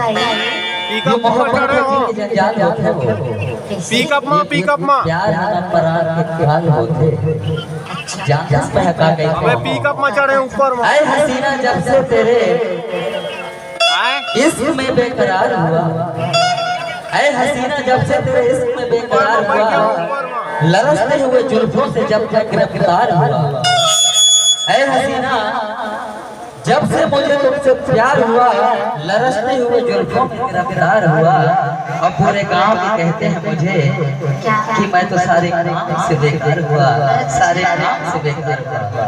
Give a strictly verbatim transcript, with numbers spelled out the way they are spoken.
Pickup म चढ़े हो। पिकअप म, पिकअप म। प्यार ह ना परान के काल होथे। जानथस मैं का कहिथंव? अबे पिकअप म चढ़े ऊपर म। ऐ हसीना, जब से तेरे इश्क में बेकरार हुआ, ऐ हसीना, जब से तेरे इश्क में बेकरार हुआ, लरसते हुए जुल्फों से जब तक गिरफ्तार हुआ। ऐ हसीना, जब से मुझे तुमसे प्यार हुआ, लरसते हुए जुल्फों में गिरफ्तार हुआ। अब पूरे गांव में कहते हैं मुझे कि मैं तो सारे काम से बेकार हुआ, सारे काम से बेकार हुआ।